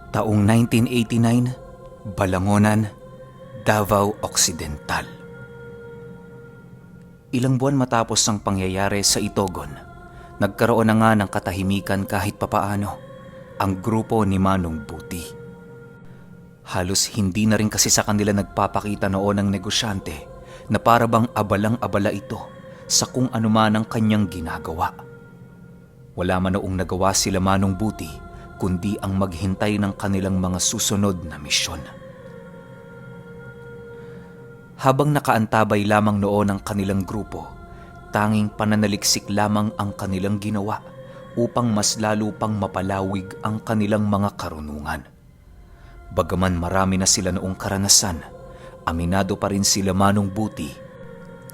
Taong 1989, Balangonan, Davao Occidental. Ilang buwan matapos ang pangyayari sa Itogon, nagkaroon na nga ng katahimikan kahit papaano ang grupo ni Manong Buti. Halos hindi na rin kasi sa kanila nagpapakita noon ang negosyante na para bang abalang-abala ito sa kung ano man ang kanyang ginagawa. Wala man noong nagawa sila Manong Buti kundi ang maghintay ng kanilang mga susunod na misyon. Habang nakaantabay lamang noon ang kanilang grupo, tanging pananaliksik lamang ang kanilang ginawa upang mas lalo pang mapalawig ang kanilang mga karunungan. Bagaman marami na sila noong karanasan, aminado pa rin sila Manong Buti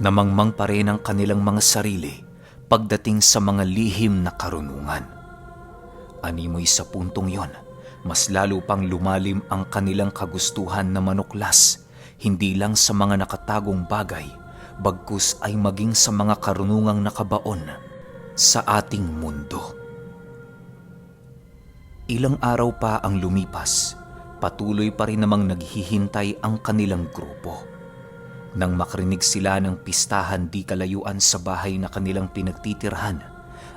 na mangmang pa rin ang kanilang mga sarili pagdating sa mga lihim na karunungan. Animoy sa puntong yon, mas lalo pang lumalim ang kanilang kagustuhan na manuklas, hindi lang sa mga nakatagong bagay, bagkus ay maging sa mga karunungang nakabaon sa ating mundo. Ilang araw pa ang lumipas, patuloy pa rin namang naghihintay ang kanilang grupo. Nang makarinig sila ng pistahan di kalayuan sa bahay na kanilang pinagtitirhan,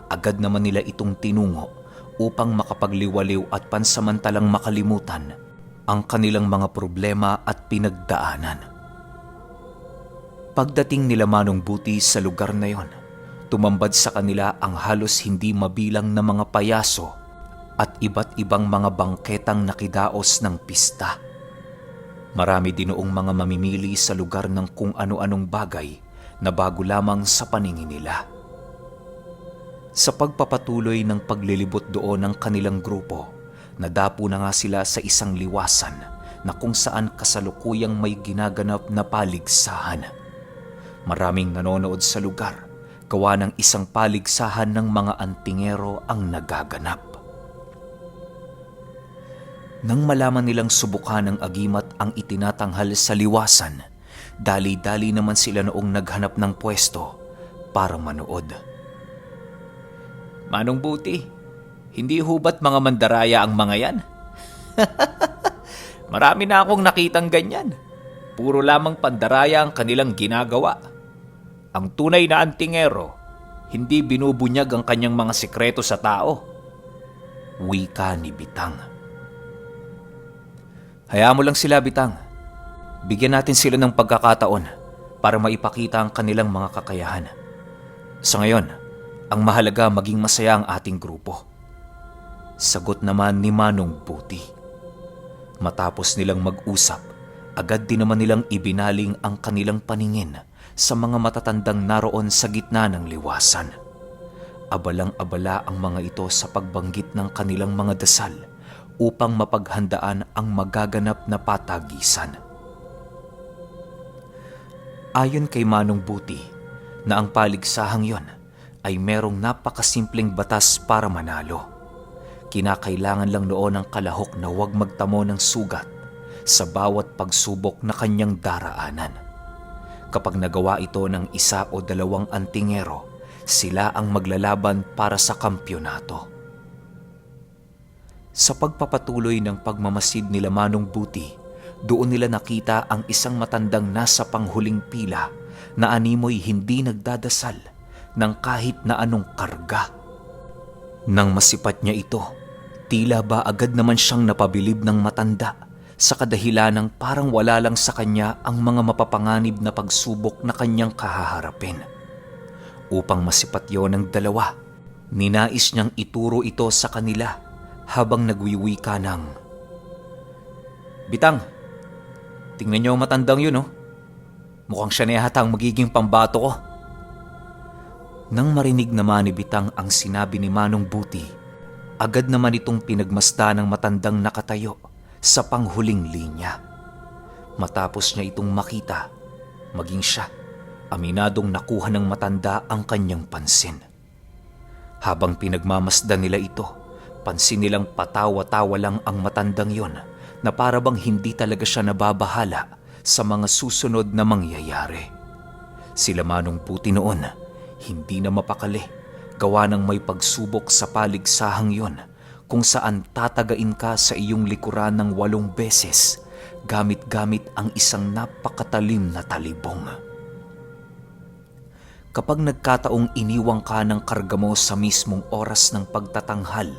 agad naman nila itong tinungo upang makapagliwaliw at pansamantalang makalimutan ang kanilang mga problema at pinagdaanan. Pagdating nila Manong Buti sa lugar na yon, tumambad sa kanila ang halos hindi mabilang na mga payaso at iba't ibang mga bangketang nakidaos ng pista. Marami din noong mga mamimili sa lugar ng kung ano-anong bagay na bago lamang sa paningin nila. Sa pagpapatuloy ng paglilibot doon ng kanilang grupo, nadapo na nga sila sa isang liwasan na kung saan kasalukuyang may ginaganap na paligsahan. Maraming nanonood sa lugar, gawa ng isang paligsahan ng mga antingero ang nagaganap. Nang malaman nilang subukan ng agimat ang itinatanghal sa liwasan, dali-dali naman sila noong naghanap ng pwesto para manood. Manong Buti, hindi hubat mga mandaraya ang mga yan? Marami na akong nakitang ganyan. Puro lamang pandaraya ang kanilang ginagawa. Ang tunay na antingero, hindi binubunyag ang kanyang mga sikreto sa tao. Wika ni Bitang. Hayaan mo lang sila, Bitang. Bigyan natin sila ng pagkakataon para maipakita ang kanilang mga kakayahan. Sa ngayon, ang mahalaga maging masaya ang ating grupo. Sagot naman ni Manong Buti. Matapos nilang mag-usap, agad din naman nilang ibinaling ang kanilang paningin sa mga matatandang naroon sa gitna ng liwasan. Abalang-abala ang mga ito sa pagbanggit ng kanilang mga dasal upang mapaghandaan ang magaganap na patagisan. Ayon kay Manong Buti na ang paligsahang yon ay merong napakasimpleng batas para manalo. Kinakailangan lang noon ang kalahok na huwag magtamo ng sugat sa bawat pagsubok na kanyang daraanan. Kapag nagawa ito ng isa o dalawang antingero, sila ang maglalaban para sa kampyonato. Sa pagpapatuloy ng pagmamasid nila Manong Buti, doon nila nakita ang isang matandang nasa panghuling pila na animoy hindi nagdadasal ng kahit na anong karga. Nang masipat niya ito, tila ba agad naman siyang napabilib ng matanda sa kadahilanang parang wala lang sa kanya ang mga mapapanganib na pagsubok na kanyang kahaharapin. Upang masipat yon ng dalawa, ninais niyang ituro ito sa kanila habang nagwiwika ng, Bitang, tingnan niyo ang matandang yun, oh. Mukhang siya na yata ang magiging pambato ko. Nang marinig naman ni Bitang ang sinabi ni Manong Buti, agad naman itong pinagmasdan ng matandang nakatayo sa panghuling linya. Matapos niya itong makita, maging siya, aminadong nakuha ng matanda ang kanyang pansin. Habang pinagmamasdan nila ito, pansin nilang patawa-tawa lang ang matandang yon na para bang hindi talaga siya nababahala sa mga susunod na mangyayari. Sila Manong Buti noon, hindi na mapakali, gawa ng may pagsubok sa paligsahang yon, kung saan tatagain ka sa iyong likuran ng 8 beses gamit-gamit ang isang napakatalim na talibong. Kapag nagkataong iniwang ka ng karga mo sa mismong oras ng pagtatanghal,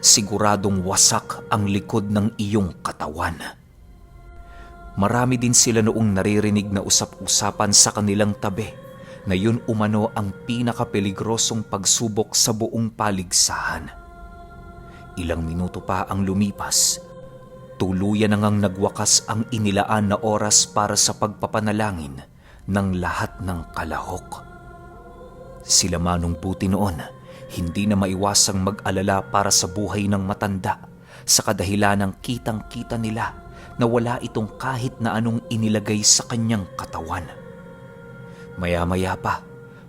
siguradong wasak ang likod ng iyong katawan. Marami din sila noong naririnig na usap-usapan sa kanilang tabi na yun umano ang pinakapeligrosong pagsubok sa buong paligsahan. Ilang minuto pa ang lumipas, tuluyan na ngang nagwakas ang inilaan na oras para sa pagpapanalangin ng lahat ng kalahok. Sila Manong Buti noon, hindi na maiwasang mag-alala para sa buhay ng matanda sa kadahilan ng kitang-kita nila na wala itong kahit na anong inilagay sa kanyang katawan. Maya-maya pa,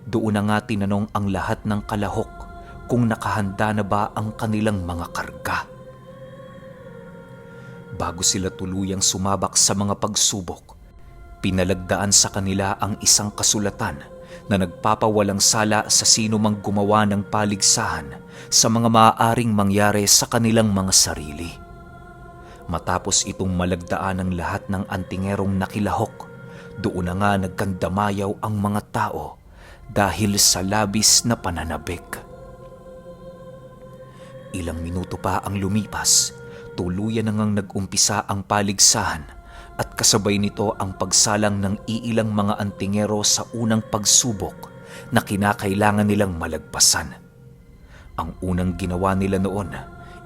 doon na nga tinanong ang lahat ng kalahok kung nakahanda na ba ang kanilang mga karga. Bago sila tuluyang sumabak sa mga pagsubok, pinalagdaan sa kanila ang isang kasulatan na nagpapawalang sala sa sino mang gumawa ng paligsahan sa mga maaaring mangyari sa kanilang mga sarili. Matapos itong malagdaan ng lahat ng antingerong nakilahok, doon na nga nagkandamayaw ang mga tao dahil sa labis na pananabik. Ilang minuto pa ang lumipas, tuluyan na ngang nag-umpisa ang paligsahan at kasabay nito ang pagsalang ng iilang mga antingero sa unang pagsubok na kinakailangan nilang malagpasan. Ang unang ginawa nila noon,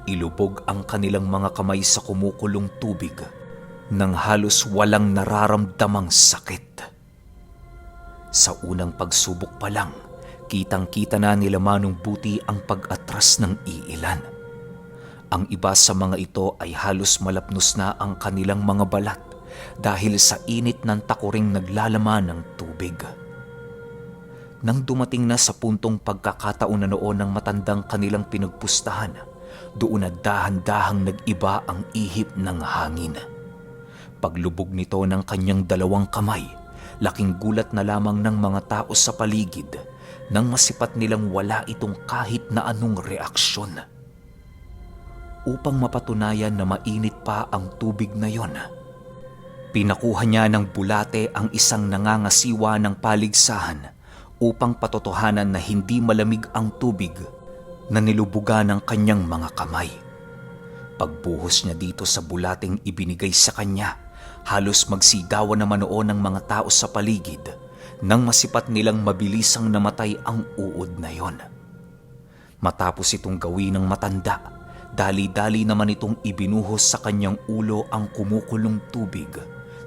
ilubog ang kanilang mga kamay sa kumukulong tubig nang halos walang nararamdamang sakit. Sa unang pagsubok pa lang, kitang-kita na nila Manong Buti ang pag-atras ng iilan. Ang iba sa mga ito ay halos malapnos na ang kanilang mga balat dahil sa init ng takuring naglalaman ng tubig. Nang dumating na sa puntong pagkakataon na noon ng matandang kanilang pinagpustahan, doon na dahan-dahang nag-iba ang ihip ng hangin. Paglubog nito ng kanyang 2 kamay, laking gulat na lamang ng mga tao sa paligid nang masipat nilang wala itong kahit na anong reaksyon. Upang mapatunayan na mainit pa ang tubig na yon, pinakuha niya ng bulate ang isang nangangasiwa ng paligsahan upang patotohanan na hindi malamig ang tubig na nilubugan ng kanyang mga kamay. Pagbuhos niya dito sa bulating ibinigay sa kanya, halos magsigawan naman noon ng mga tao sa paligid nang masipat nilang mabilisang namatay ang uod na yon. Matapos itong gawin ng matanda, dali-dali naman itong ibinuhos sa kanyang ulo ang kumukulong tubig,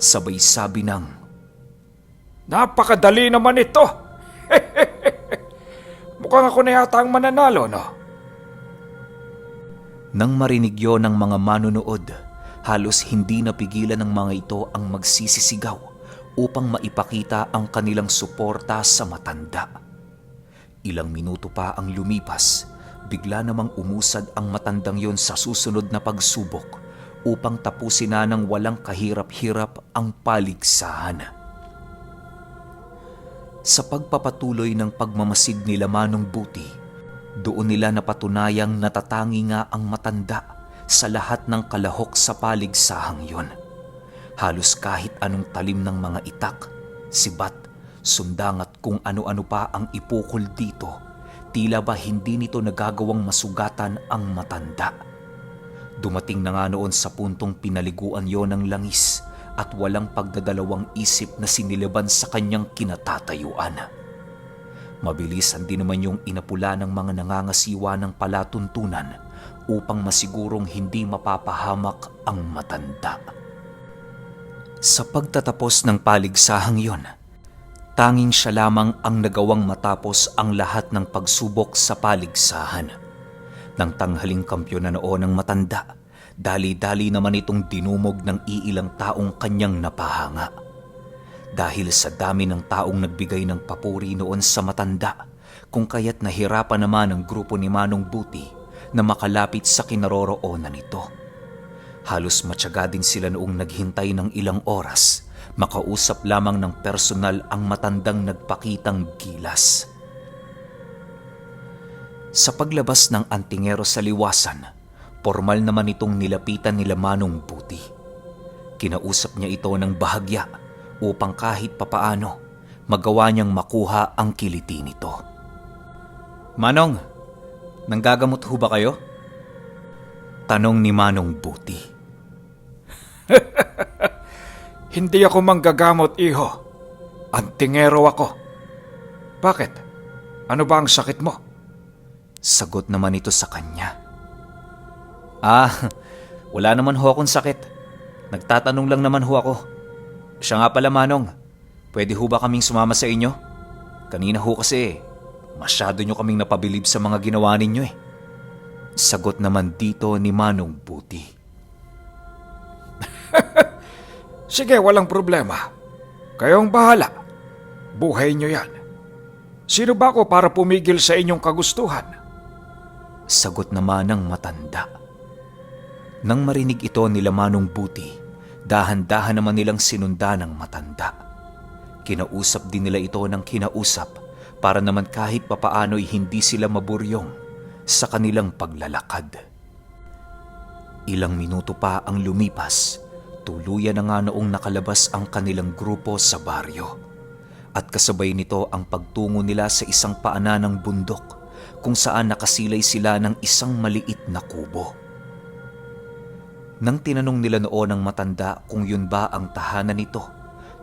sabay sabi ng, "Napakadali naman ito! Mukhang ako na yata ang mananalo, no?" Nang marinig yon ng mga manunood, halos hindi napigilan ng mga ito ang magsisisigaw upang maipakita ang kanilang suporta sa matanda. Ilang minuto pa ang lumipas, bigla namang umusad ang matandang yon sa susunod na pagsubok upang tapusin na ng walang kahirap-hirap ang paligsahan. Sa pagpapatuloy ng pagmamasid nila Manong Buti, doon nila napatunayang natatangi nga ang matanda sa lahat ng kalahok sa paligsahang yon. Halos kahit anong talim ng mga itak, sibat, sundang at kung ano-ano pa ang ipukol dito, tila ba hindi nito nagagawang masugatan ang matanda. Dumating na nga noon sa puntong pinaliguan yon ng langis at walang pagdadalawang isip na sinilaban sa kanyang kinatatayuan. Mabilisan din naman yung inapula ng mga nangangasiwa ng palatuntunan upang masigurong hindi mapapahamak ang matanda. Sa pagtatapos ng paligsahang yon, tanging siya lamang ang nagawang matapos ang lahat ng pagsubok sa paligsahan. Nang tanghaling kampyon na noon ng matanda, dali-dali naman itong dinumog ng iilang taong kanyang napahanga. Dahil sa dami ng taong nagbigay ng papuri noon sa matanda, kung kaya't nahirapan naman ang grupo ni Manong Buti na makalapit sa kinaroroonan nito. Halos matyaga din sila noong naghintay ng ilang oras, makausap lamang ng personal ang matandang nagpakitang gilas. Sa paglabas ng antingero sa liwasan, formal naman itong nilapitan nila Manong Buti. Kinausap niya ito ng bahagya upang kahit papaano magawa niyang makuha ang kiliti nito. Manong, nanggagamot ho ba kayo? Tanong ni Manong Buti. Hindi ako manggagamot, iho. Antingero ako. Bakit? Ano ba ang sakit mo? Sagot naman ito sa kanya. Wala naman ho akong sakit. Nagtatanong lang naman ho ako. Siya nga pala, Manong, pwede ho ba kaming sumama sa inyo? Kanina ho kasi, masyado nyo kaming napabilib sa mga ginawa ninyo eh. Sagot naman dito ni Manong Buti. Sige, walang problema. Kayong bahala. Buhay nyo yan. Sino ba ako para pumigil sa inyong kagustuhan? Sagot naman ng matanda. Nang marinig ito nila Manong Buti, dahan-dahan naman nilang sinundan ng matanda. Kinausap din nila ito ng kinausap para naman kahit papaano'y hindi sila maburyong sa kanilang paglalakad. Ilang minuto pa ang lumipas, tuluyan na nga noong nakalabas ang kanilang grupo sa baryo. At kasabay nito ang pagtungo nila sa isang paanan ng bundok kung saan nakasilay sila ng isang maliit na kubo. Nang tinanong nila noon ng matanda kung yun ba ang tahanan nito,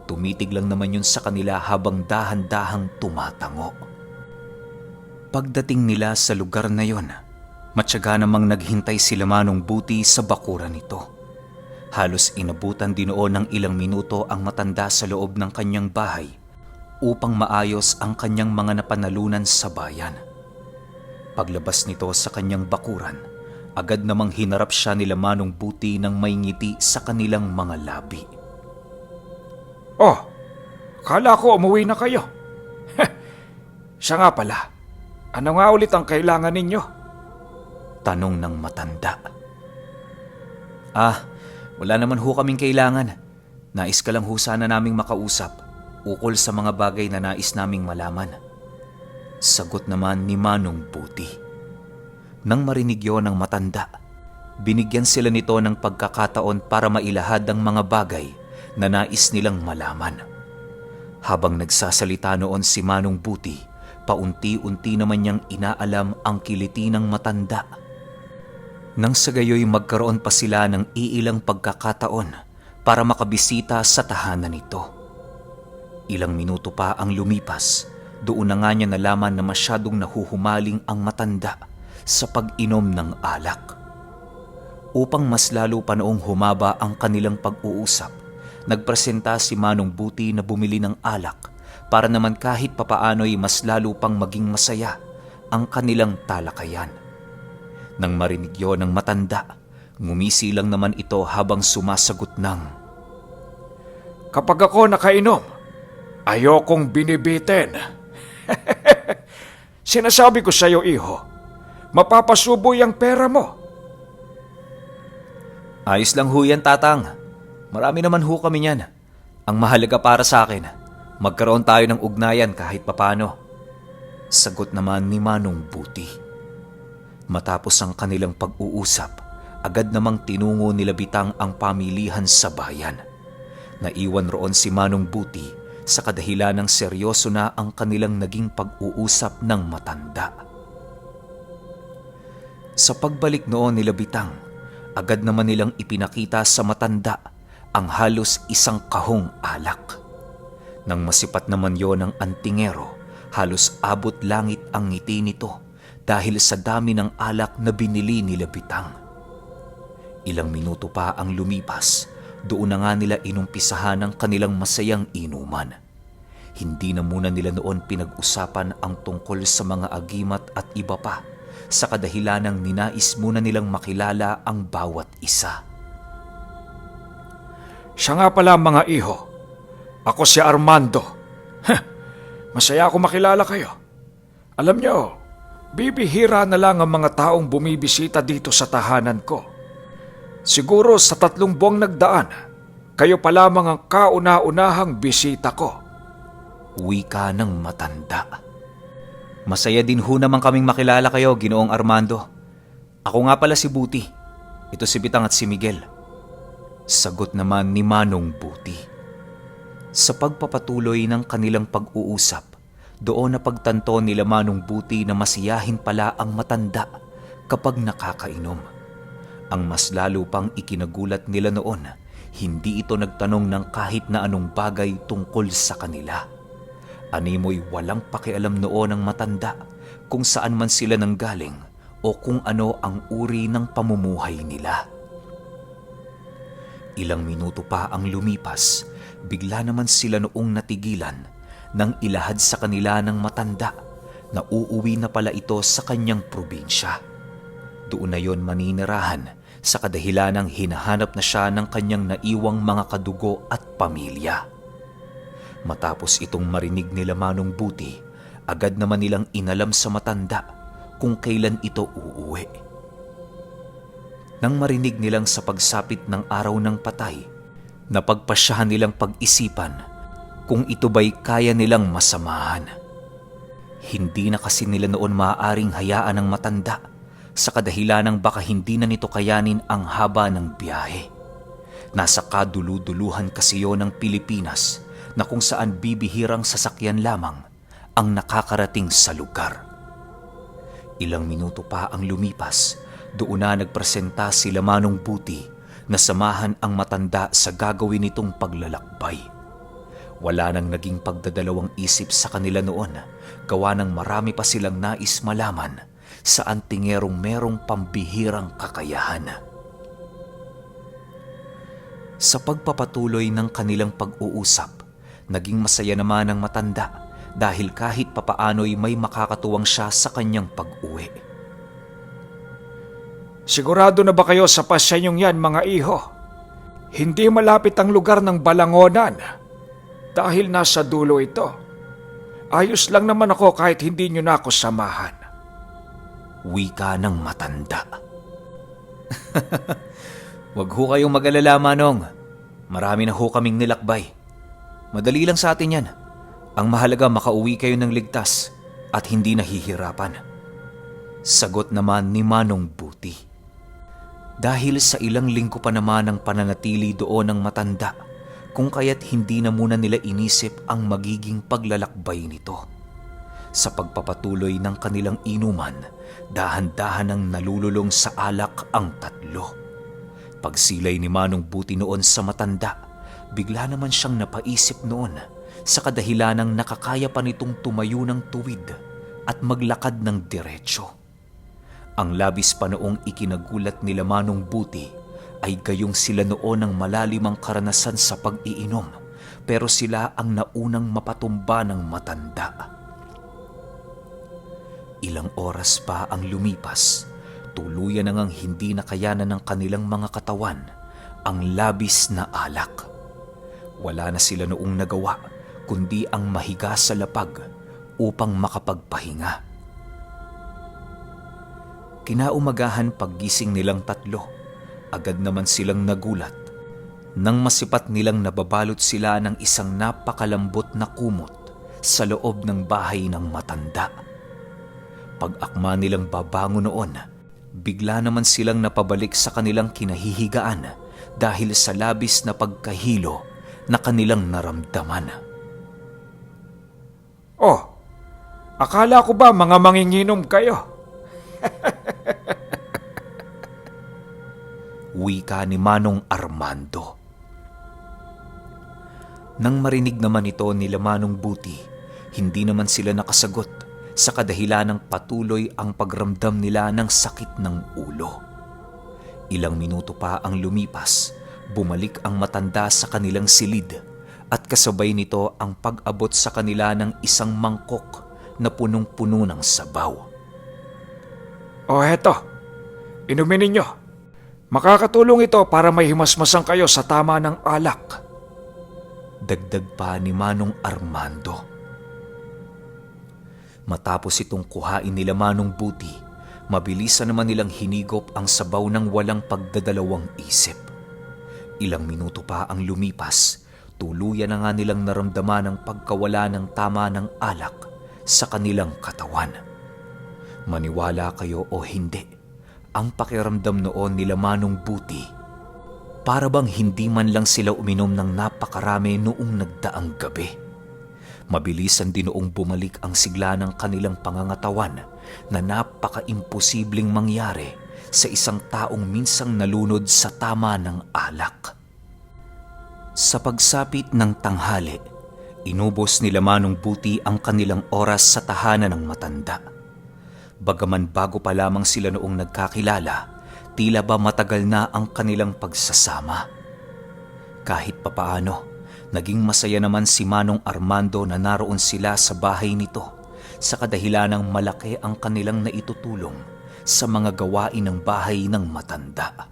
tumitig lang naman yun sa kanila habang dahan-dahang tumatango. Pagdating nila sa lugar na yon, matyaga namang naghintay sila Manong Buti sa bakuran nito. Halos inabutan din noon ng ilang minuto ang matanda sa loob ng kanyang bahay upang maayos ang kanyang mga napanalunan sa bayan. Paglabas nito sa kanyang bakuran, agad namang hinarap siya nila Manong Buti ng may ngiti sa kanilang mga labi. Oh, kala ko umuwi na kayo. Siya nga pala. Ano nga ulit ang kailangan ninyo? Tanong ng matanda. Wala naman ho kaming kailangan. Nais ka lang ho sana naming makausap ukol sa mga bagay na nais naming malaman. Sagot naman ni Manong Buti. Nang marinig yon ng matanda, binigyan sila nito ng pagkakataon para mailahad ang mga bagay na nais nilang malaman. Habang nagsasalita noon si Manong Buti, paunti-unti naman niyang inaalam ang kiliti ng matanda. Nang sa gayoy magkaroon pa sila ng iilang pagkakataon para makabisita sa tahanan nito. Ilang minuto pa ang lumipas, doon na nga niya nalaman na masyadong nahuhumaling ang matanda sa pag-inom ng alak. Upang mas lalo pa noong humaba ang kanilang pag-uusap, nagpresenta si Manong Buti na bumili ng alak para naman kahit papaano'y mas lalo pang maging masaya ang kanilang talakayan. Nang marinig yon ng matanda, ngumisi lang naman ito habang sumasagot ng, Kapag ako nakainom, ayokong binibitin. Sinasabi ko sa iyo, iho, mapapasuboy ang pera mo. Ayos lang ho yan, tatang. Marami naman ho kami niyan. Ang mahalaga para sa akin, magkaroon tayo ng ugnayan kahit papano. Sagot naman ni Manong Buti. Matapos ang kanilang pag-uusap, agad namang tinungo nila Bitang ang pamilihan sa bayan. Naiwan roon si Manong Buti sa kadahilan ng seryoso na ang kanilang naging pag-uusap ng matanda. Sa pagbalik noon nila Bitang, agad naman nilang ipinakita sa matanda ang halos isang kahong alak. Nang masipat naman yon ng antingero, halos abot langit ang ngiti nito dahil sa dami ng alak na binili nila Bitang. Ilang minuto pa ang lumipas, doon na nga nila inumpisahan ang kanilang masayang inuman. Hindi na muna nila noon pinag-usapan ang tungkol sa mga agimat at iba pa, sa kadahilanang ninais muna nilang makilala ang bawat isa. Siya nga pala, mga iho. Ako si Armando. Masaya ako makilala kayo. Alam niyo, bibihira na lang ang mga taong bumibisita dito sa tahanan ko. Siguro sa 3 buwang nagdaan, kayo pa lamang ang kauna-unahang bisita ko. Wika ng matanda. Masaya din ho naman kaming makilala kayo, Ginoong Armando. Ako nga pala si Buti. Ito si Bitang at si Miguel. Sagot naman ni Manong Buti. Sa pagpapatuloy ng kanilang pag-uusap, doon na pagtanto nila Manong Buti na masiyahin pala ang matanda kapag nakakainom. Ang mas lalo pang ikinagulat nila noon, hindi ito nagtanong ng kahit na anong bagay tungkol sa kanila. Animoy walang pakialam noon ang matanda kung saan man sila nanggaling o kung ano ang uri ng pamumuhay nila. Ilang minuto pa ang lumipas, bigla naman sila noong natigilan nang ilahad sa kanila ng matanda na uuwi na pala ito sa kanyang probinsya. Doon na yon maninirahan sa kadahilanang hinahanap na siya ng kanyang naiwang mga kadugo at pamilya. Matapos itong marinig nila Manong Buti, agad naman nilang inalam sa matanda kung kailan ito uuwi. Nang marinig nilang sa pagsapit ng araw ng patay, napagpasyahan nilang pag-isipan kung ito ba'y kaya nilang masamahan. Hindi na kasi nila noon maaaring hayaan ng matanda sa kadahilanang baka hindi na nito kayanin ang haba ng biyahe. Nasa kaduluduluhan kasi yon ng Pilipinas na kung saan bibihirang sasakyan lamang ang nakakarating sa lugar. Ilang minuto pa ang lumipas, doon na nagpresenta sila Manong Buti na samahan ang matanda sa gagawin nitong paglalakbay. Wala nang naging pagdadalawang isip sa kanila noon, gawa ng marami pa silang nais malaman sa antingerong merong pambihirang kakayahan. Sa pagpapatuloy ng kanilang pag-uusap, naging masaya naman ang matanda dahil kahit papaano'y may makakatuwang siya sa kanyang pag-uwi. Sigurado na ba kayo sa pasyanyong yan, mga iho? Hindi malapit ang lugar ng Balangonan dahil nasa dulo ito. Ayos lang naman ako kahit hindi nyo na ako samahan. Wika ng matanda. Wag ho kayong mag-alala, Manong. Marami na ho kaming nilakbay. Madali lang sa atin yan. Ang mahalaga makauwi kayo ng ligtas at hindi nahihirapan. Sagot naman ni Manong Buti. Dahil sa ilang linggo pa naman ang pananatili doon ng matanda, kung kaya't hindi na muna nila inisip ang magiging paglalakbay nito. Sa pagpapatuloy ng kanilang inuman, dahan-dahan ang nalululong sa alak ang tatlo. Pagsilay ni Manong Buti noon sa matanda, bigla naman siyang napaisip noon sa kadahilanang nakakaya pa nitong tumayo ng tuwid at maglakad ng diretsyo. Ang labis pa noong ikinagulat nila Manong Buti ay gayong sila noon ang malalimang karanasan sa pag-iinom, pero sila ang naunang mapatumba ng matanda. Ilang oras pa ang lumipas, tuluyan na ngang hindi nakayanan ng kanilang mga katawan ang labis na alak. Wala na sila noong nagawa kundi ang mahiga sa lapag upang makapagpahinga. Kinaumagahan paggising nilang tatlo, agad naman silang nagulat nang masipat nilang nababalot sila ng isang napakalambot na kumot sa loob ng bahay ng matanda. Pag-akma nilang babangon noon, bigla naman silang napabalik sa kanilang kinahihigaan dahil sa labis na pagkahilo na kanilang naramdaman. Oh, akala ko ba mga manginginom kayo? Wika ni Manong Armando. Nang marinig naman ito nila Manong Buti, hindi naman sila nakasagot sa kadahilanang patuloy ang pagramdam nila ng sakit ng ulo. Ilang minuto pa ang lumipas, bumalik ang matanda sa kanilang silid at kasabay nito ang pag-abot sa kanila ng isang mangkok na punong-puno ng sabaw. O heto, inumin ninyo. Makakatulong ito para may himasmasan kayo sa tama ng alak. Dagdag pa ni Manong Armando. Matapos itong kuhain nila Manong Buti, mabilisan naman nilang hinigop ang sabaw ng walang pagdadalawang isip. Ilang minuto pa ang lumipas, tuluyan na nga nilang naramdaman ang pagkawala ng tama ng alak sa kanilang katawan. Maniwala kayo o hindi, ang pakiramdam noon nila Manong Buti, para bang hindi man lang sila uminom ng napakarami noong nagdaang gabi. Mabilisan din noong bumalik ang sigla ng kanilang pangangatawan na napaka-imposibleng mangyari sa isang taong minsang nalunod sa tama ng alak. Sa pagsapit ng tanghali, inubos nila Manong Buti ang kanilang oras sa tahanan ng matanda. Bagaman bago pa lamang sila noong nagkakilala, tila ba matagal na ang kanilang pagsasama. Kahit papaano, naging masaya naman si Manong Armando na naroon sila sa bahay nito sa kadahilanang malaki ang kanilang naitutulong sa mga gawain ng bahay ng matanda.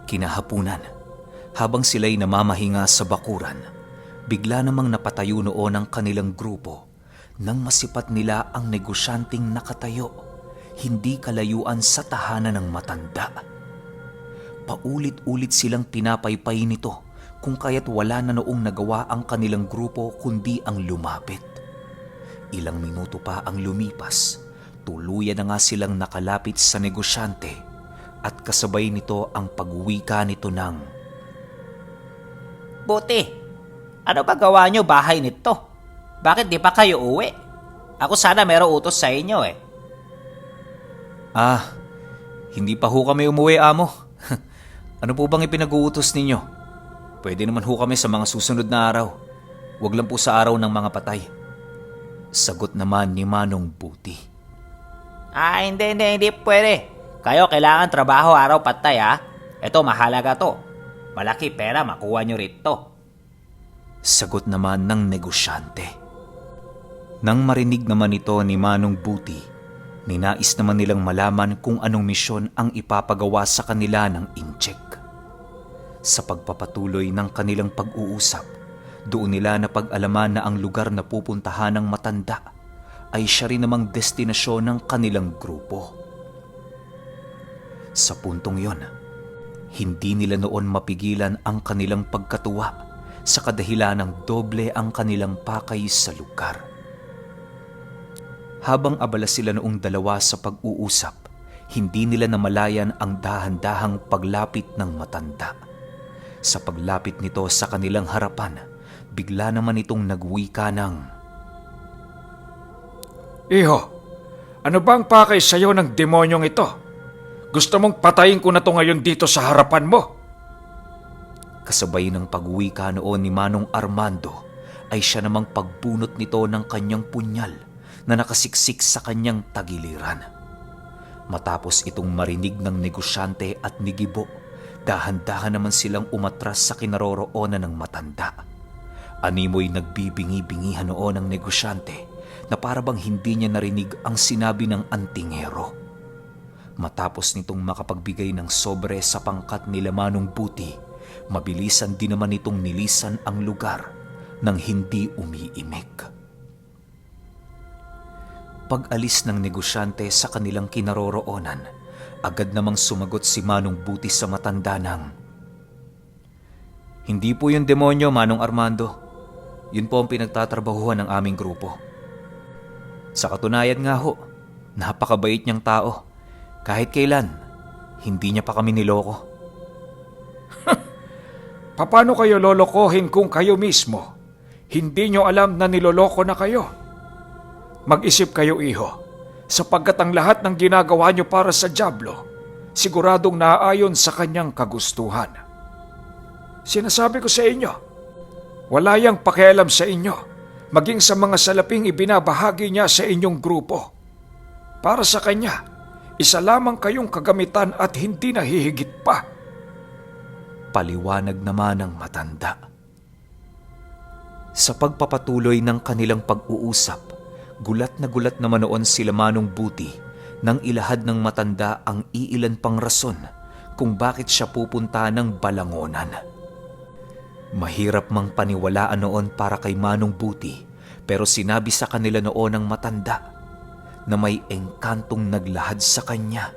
Kinahapunan, habang sila'y namamahinga sa bakuran, bigla namang napatayo noon ang kanilang grupo nang masipat nila ang negosyanteng nakatayo, hindi kalayuan sa tahanan ng matanda. Paulit-ulit silang pinapaypay nito kung kaya't wala na noong nagawa ang kanilang grupo kundi ang lumapit. Ilang minuto pa ang lumipas, tuluyan na nga silang nakalapit sa negosyante at kasabay nito ang pagwika nito ng, Buti, ano ba gawa nyo bahay nito? Bakit di pa kayo uwi? Ako sana merong utos sa inyo eh. Hindi pa ho kami umuwi, amo. Ano po bang ipinag-uutos ninyo? Pwede naman ho kami sa mga susunod na araw. Huwag lang po sa araw ng mga patay. Sagot naman ni Manong Buti. Hindi pwede. Kayo kailangan trabaho araw patay ha. Ito mahalaga to. Malaki pera makuha nyo rito. Sagot naman ng negosyante. Nang marinig naman ito ni Manong Buti, ninais naman nilang malaman kung anong misyon ang ipapagawa sa kanila ng incheck. Sa pagpapatuloy ng kanilang pag-uusap, doon nila napag-alaman na ang lugar na pupuntahan ng matanda ay siya rin namang destinasyon ng kanilang grupo. Sa puntong yon, hindi nila noon mapigilan ang kanilang pagkatuwa sa kadahilanang doble ang kanilang pakay sa lugar. Habang abala sila noong dalawa sa pag-uusap, hindi nila namalayan ang dahan-dahang paglapit ng matanda. Sa paglapit nito sa kanilang harapan, bigla naman itong nagwika ng, Iho, ano ba ang pakay sa'yo ng demonyong ito? Gusto mong patayin ko na to ngayon dito sa harapan mo? Kasabay ng pagwika noon ni Manong Armando ay siya namang pagbunot nito ng kanyang punyal na nakasiksik sa kanyang tagiliran. Matapos itong marinig ng negosyante at ni Gibo, dahan-dahan naman silang umatras sa kinaroroonan ng matanda. Animoy nagbibingi-bingihan noon ang negosyante na parabang hindi niya narinig ang sinabi ng antingero. Matapos nitong makapagbigay ng sobre sa pangkat nila Manong Buti, mabilisan din naman nitong nilisan ang lugar nang hindi umiimik. Pag-alis ng negosyante sa kanilang kinaroroonan, agad namang sumagot si Manong Buti sa matanda ng, Hindi po yung demonyo, Manong Armando. Yun po ang pinagtatrabahuhan ng aming grupo. Sa katunayan nga ho, napakabait niyang tao. Kahit kailan, hindi niya pa kami niloko. Paano kayo lolokohin kung kayo mismo hindi nyo alam na niloloko na kayo? Mag-isip kayo, iho, sapagkat ang lahat ng ginagawa nyo para sa dyablo, siguradong naaayon sa kanyang kagustuhan. Sinasabi ko sa inyo, wala yang pakialam sa inyo, maging sa mga salaping ibinabahagi niya sa inyong grupo. Para sa kanya, isa lamang kayong kagamitan at hindi nahihigit pa. Paliwanag naman ng matanda. Sa pagpapatuloy ng kanilang pag-uusap, gulat naman noon sila Manong Buti nang ilahad ng matanda ang iilan pang rason kung bakit siya pupunta ng Balangonan. Mahirap mang paniwalaan noon para kay Manong Buti, pero sinabi sa kanila noon ng matanda na may engkantong naglahad sa kanya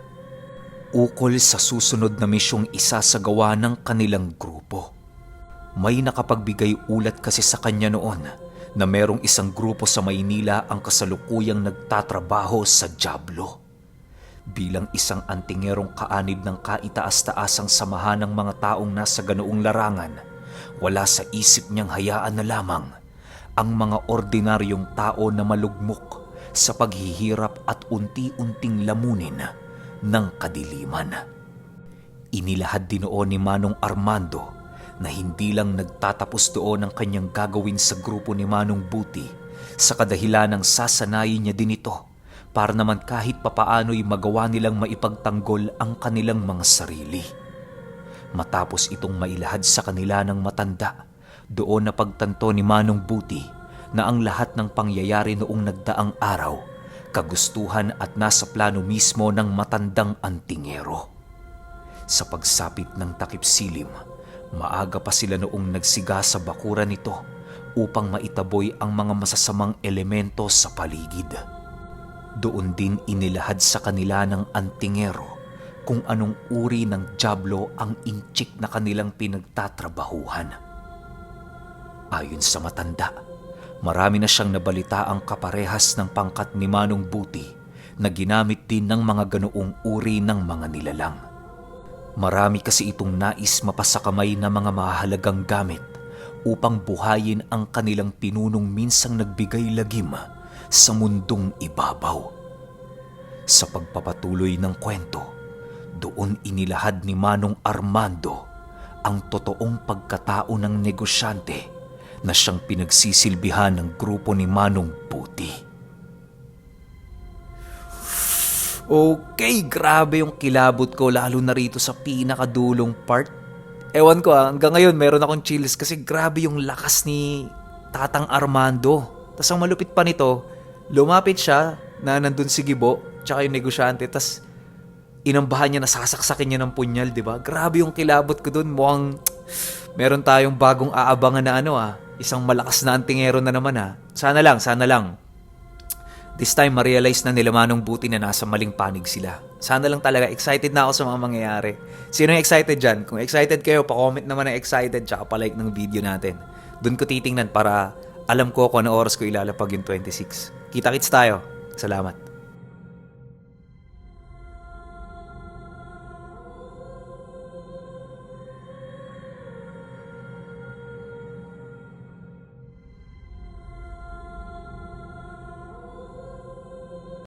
ukol sa susunod na misyong isasagawa ng kanilang grupo. May nakapagbigay ulat kasi sa kanya noon na merong isang grupo sa Maynila ang kasalukuyang nagtatrabaho sa dyablo. Bilang isang antingerong kaanib ng kaitaas-taasang samahan ng mga taong nasa ganoong larangan, wala sa isip niyang hayaan na lamang ang mga ordinaryong tao na malugmok sa paghihirap at unti-unting lamunin ng kadiliman. Inilahad din noon ni Manong Armando na hindi lang nagtatapos doon ang kanyang gagawin sa grupo ni Manong Buti sa kadahilan ng sasanayin niya din ito para naman kahit papaano'y magawa nilang maipagtanggol ang kanilang mga sarili. Matapos itong mailahad sa kanila ng matanda, doon na pagtanto ni Manong Buti na ang lahat ng pangyayari noong nagdaang araw, kagustuhan at nasa plano mismo ng matandang antingero. Sa pagsapit ng takip silim, maaga pa sila noong nagsiga sa bakuran nito upang maitaboy ang mga masasamang elemento sa paligid. Doon din inilahad sa kanila ng antingero kung anong uri ng dyablo ang inchik na kanilang pinagtatrabahuhan. Ayon sa matanda, marami na siyang nabalita ang kaparehas ng pangkat ni Manong Buti na ginamit din ng mga ganoong uri ng mga nilalang. Marami kasi itong nais mapasakamay na mga mahalagang gamit upang buhayin ang kanilang pinunong minsang nagbigay lagim sa mundong ibabaw. Sa pagpapatuloy ng kwento, doon inilahad ni Manong Armando ang totoong pagkatao ng negosyante na siyang pinagsisilbihan ng grupo ni Manong Buti. Okay, grabe yung kilabot ko lalo na rito sa pinakadulong part. Ewan ko hanggang ngayon meron akong chills kasi grabe yung lakas ni Tatang Armando. Tas ang malupit pa nito, lumapit siya na nandun si Gibo tsaka yung negosyante, tas inambahan niya na sasaksakin niya ng punyal, di ba? Grabe yung kilabot ko dun. Mukhang meron tayong bagong aabangan na isang malakas na antingero na naman Sana lang. This time, ma-realize na nila Manong Buti na nasa maling panig sila. Sana lang talaga, excited na ako sa mga mangyayari. Sino yung excited dyan? Kung excited kayo, pa-comment naman na excited tsaka pa-like ng video natin. Doon ko titingnan para alam ko kung ano oras ko ilalapag yung 26. Kita-kits tayo. Salamat.